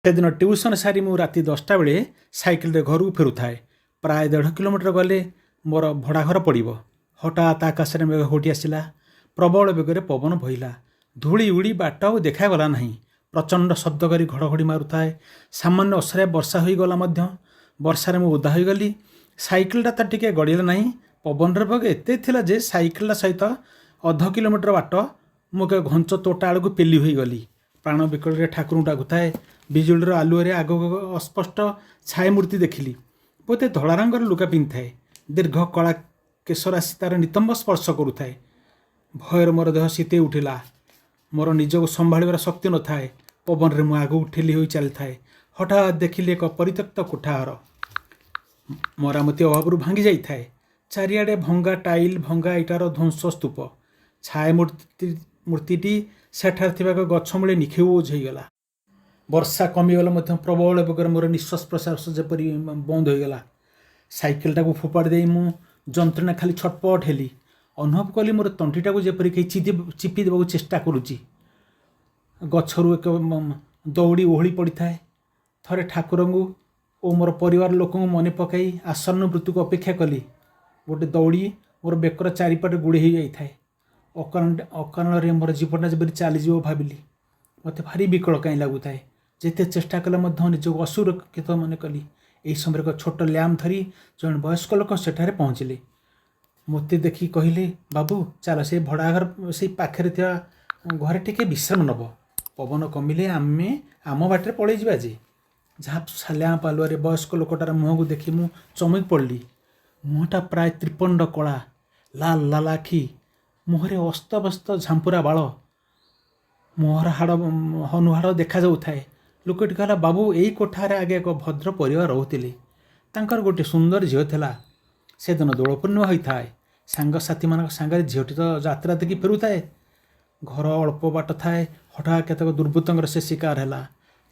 ସେଦିନ ଟ୍ୟୁସନ୍ ସାରି ମୁଁ ରାତି 10ଟା ବେଳେ ସାଇକେଲରେ ଘରକୁ ଫେରୁଥାଏ। ପ୍ରାୟ 1.5 କିଲୋମିଟର ଗଲେ ମୋର ଭଡ଼ାଘର ପଡ଼ିବ। ହଠାତ୍ ଆକାଶରେ ମେଘ ଘୋଟି ଆସିଲା। ପ୍ରବଳ ବେଗରେ ପବନ ବହିଲା। ଧୂଳି ଉଡ଼ି ବାଟ ଆଉ ଦେଖାଗଲା ନାହିଁ। ପ୍ରଚଣ୍ଡ ଶବ୍ଦ କରି ଘଡ଼ଘଡ଼ି ମାରୁଥାଏ। ସାମାନ୍ୟ ଅସରାଏ ବର୍ଷା ହୋଇଗଲା ମଧ୍ୟ। ବର୍ଷାରେ ମୁଁ ଓଦା ହୋଇଗଲି। ସାଇକେଲଟା ତ ଟିକେ ଗଡ଼ିଲା ନାହିଁ। ପବନର ବେଗ ଏତେ ଥିଲା ଯେ ସାଇକେଲଟା ସହିତ ଅଧ କିଲୋମିଟର ବାଟ ମୁଁ ଏକ ଘଞ୍ଚ ତୋଟା ଆଡ଼କୁ ପେଲି ହୋଇଗଲି। ପ୍ରାଣ ବିକଳରେ ଠାକୁରଙ୍କୁ ଡାକୁଥାଏ। ବିଜୁଳିର ଆଲୁଅରେ ଆଗକୁ ଅସ୍ପଷ୍ଟ ଛାୟାମୂର୍ତ୍ତି ଦେଖିଲି। ବୋଧେ ଧଳା ରଙ୍ଗର ଲୁଗା ପିନ୍ଧିଥାଏ। ଦୀର୍ଘ କଳା କେଶରାଶି ତାର ନିତମ୍ବ ସ୍ପର୍ଶ କରୁଥାଏ। ଭୟରେ ମୋର ଦେହ ଶୀତେଇ ଉଠିଲା। ମୋର ନିଜକୁ ସମ୍ଭାଳିବାର ଶକ୍ତି ନଥାଏ। ପବନରେ ମୁଁ ଆଗକୁ ଠେଲି ହୋଇ ଚାଲିଥାଏ। ହଠାତ୍ ଦେଖିଲି ଏକ ପରିତ୍ୟକ୍ତ କୋଠାଘର। ମରାମତି ଅଭାବରୁ ଭାଙ୍ଗି ଯାଇଥାଏ। ଚାରିଆଡ଼େ ଭଙ୍ଗା ଟାଇଲ, ଭଙ୍ଗା ଇଟାର ଧ୍ୱଂସ ସ୍ତୂପ। ଛାୟାମୂର୍ତ୍ତିଟି ସେଠାରେ ଥିବା ଏକ ଗଛ ମୂଳେ ନିଖୋଜ ହୋଇଗଲା। ବର୍ଷା କମିଗଲେ ମଧ୍ୟ ପ୍ରବଳ ବେଗରେ ମୋର ନିଶ୍ୱାସ ପ୍ରଶ୍ୱାସ ଯେପରି ବନ୍ଦ ହୋଇଗଲା। ସାଇକେଲଟାକୁ ଫୋପାଡ଼ି ଦେଇ ମୁଁ ଯନ୍ତ୍ରଣା ଖାଲି ଛଟପଟ ହେଲି। ଅନୁଭବ କଲି, ମୋର ତଣ୍ଟିଟାକୁ ଯେପରି କେହି ଚିପି ଦେବାକୁ ଚେଷ୍ଟା କରୁଛି। ଗଛରୁ ଏକ ଦଉଡ଼ି ଓହଳି ପଡ଼ିଥାଏ। ଥରେ ଠାକୁରଙ୍କୁ ଓ ମୋର ପରିବାର ଲୋକଙ୍କୁ ମନେ ପକାଇ ଆସନ୍ନ ମୃତ୍ୟୁକୁ ଅପେକ୍ଷା କଲି। ଗୋଟେ ଦଉଡ଼ି ମୋର ବେକର ଚାରିପଟେ ଗୁଡ଼େଇ ହୋଇଯାଇଥାଏ। ଅକାରଣରେ ମୋର ଜୀବନଟା ଯେପରି ଚାଲିଯିବ ଭାବିଲି। ମୋତେ ଭାରି ବିକଳ କାହିଁ ଲାଗୁଥାଏ। ଯେତେ ଚେଷ୍ଟା କଲେ ମଧ୍ୟ ନିଜକୁ ଅସୁରକ୍ଷିତ ମନେ କଲି। ଏହି ସମୟରେ ଏକ ଛୋଟ ଲ୍ୟାମ୍ପ ଧରି ଜଣେ ବୟସ୍କ ଲୋକ ସେଠାରେ ପହଞ୍ଚିଲେ। ମୋତେ ଦେଖି କହିଲେ, "ବାବୁ, ଚାଲ, ସେଇ ଭଡ଼ା ଘର ସେଇ ପାଖରେ ଥିବା ଘରେ ଟିକେ ବିଶ୍ରାମ ନେବ। ପବନ କମିଲେ ଆମେ ଆମ ବାଟରେ ପଳେଇଯିବା ଯେ।" ଝାପ୍ସା ଲ୍ୟାମ୍ପ ଆଲୁଅରେ ବୟସ୍କ ଲୋକଟାର ମୁହଁକୁ ଦେଖି ମୁଁ ଚମକି ପଡ଼ିଲି। ମୁହଁଟା ପ୍ରାୟ ତ୍ରିପଣ୍ଡ କଳା, ଲାଲ ଲାଲ ଆଖି, ମୁହଁରେ ଅସ୍ତବ୍ୟସ୍ତ ଝାମ୍ପୁରା ବାଳ, ମୁହଁର ହାଡ଼ ହନୁହାଡ଼ ଦେଖାଯାଉଥାଏ। ଲୋକଟି କହିଲା, "ବାବୁ, ଏଇ କୋଠାରେ ଆଗେ ଏକ ଭଦ୍ର ପରିବାର ରହୁଥିଲେ। ତାଙ୍କର ଗୋଟିଏ ସୁନ୍ଦର ଝିଅ ଥିଲା। ସେଦିନ ଦୋଳ ପୂର୍ଣ୍ଣିମା ହୋଇଥାଏ। ସାଙ୍ଗସାଥିମାନଙ୍କ ସାଙ୍ଗରେ ଝିଅଟି ତ ଯାତ୍ରା ଦେଖି ଫେରୁଥାଏ। ଘର ଅଳ୍ପ ବାଟ ଥାଏ। ହଠାତ୍ କେତେକ ଦୁର୍ବୃତ୍ତଙ୍କର ସେ ଶିକାର ହେଲା।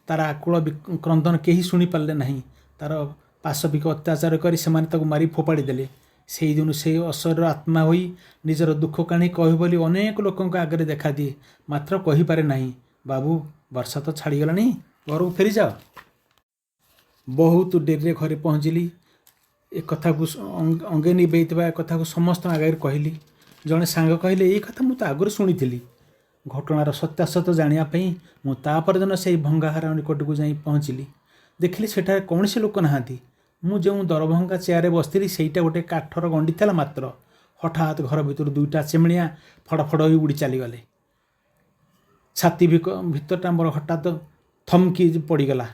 ତାର ଆକୁଳ କ୍ରନ୍ଦନ କେହି ଶୁଣିପାରିଲେ ନାହିଁ। ତାର ପାଶବିକ ଅତ୍ୟାଚାର କରି ସେମାନେ ତାକୁ ମାରି ଫୋପାଡ଼ି ଦେଲେ। ସେଇଦିନୁ ସେଇ ଅଶରୀର ଆତ୍ମା ହୋଇ ନିଜର ଦୁଃଖ କାହାଣୀ କହିବ ବୋଲି ଅନେକ ଲୋକଙ୍କ ଆଗରେ ଦେଖାଦିଏ, ମାତ୍ର କହିପାରେ ନାହିଁ। ବାବୁ, ବର୍ଷା ତ ଛାଡ଼ିଗଲାଣି, ଘରକୁ ଫେରିଯାଅ।" ବହୁତ ଡେରିରେ ଘରେ ପହଞ୍ଚିଲି। ଏ କଥାକୁ ଅଙ୍ଗେ ନିଭେଇଥିବା ଏ କଥାକୁ ସମସ୍ତଙ୍କ ଆଗରେ କହିଲି। ଜଣେ ସାଙ୍ଗ କହିଲେ, "ଏଇ କଥା ମୁଁ ତ ଆଗରୁ ଶୁଣିଥିଲି।" ଘଟଣାର ସତ୍ୟାସତ୍ୟ ଜାଣିବା ପାଇଁ ମୁଁ ତା ପରଦିନ ସେଇ ଭଙ୍ଗାଘର ନିକଟକୁ ଯାଇ ପହଞ୍ଚିଲି। ଦେଖିଲି, ସେଠାରେ କୌଣସି ଲୋକ ନାହାନ୍ତି। ମୁଁ ଯେଉଁ ଦରଭଙ୍ଗା ଚେୟାରରେ ବସିଥିଲି, ସେଇଟା ଗୋଟେ କାଠର ଗଣ୍ଡି ଥିଲା ମାତ୍ର। ହଠାତ୍ ଘର ଭିତରୁ ଦୁଇଟା ଚିମିଣିଆ ଫଡ଼ ଫଡ଼ ହୋଇ ଉଡ଼ି ଚାଲିଗଲେ। ଛାତି ଭିତରଟା ମୋର ହଠାତ୍ ଥମକି ପଡ଼ିଗଲା।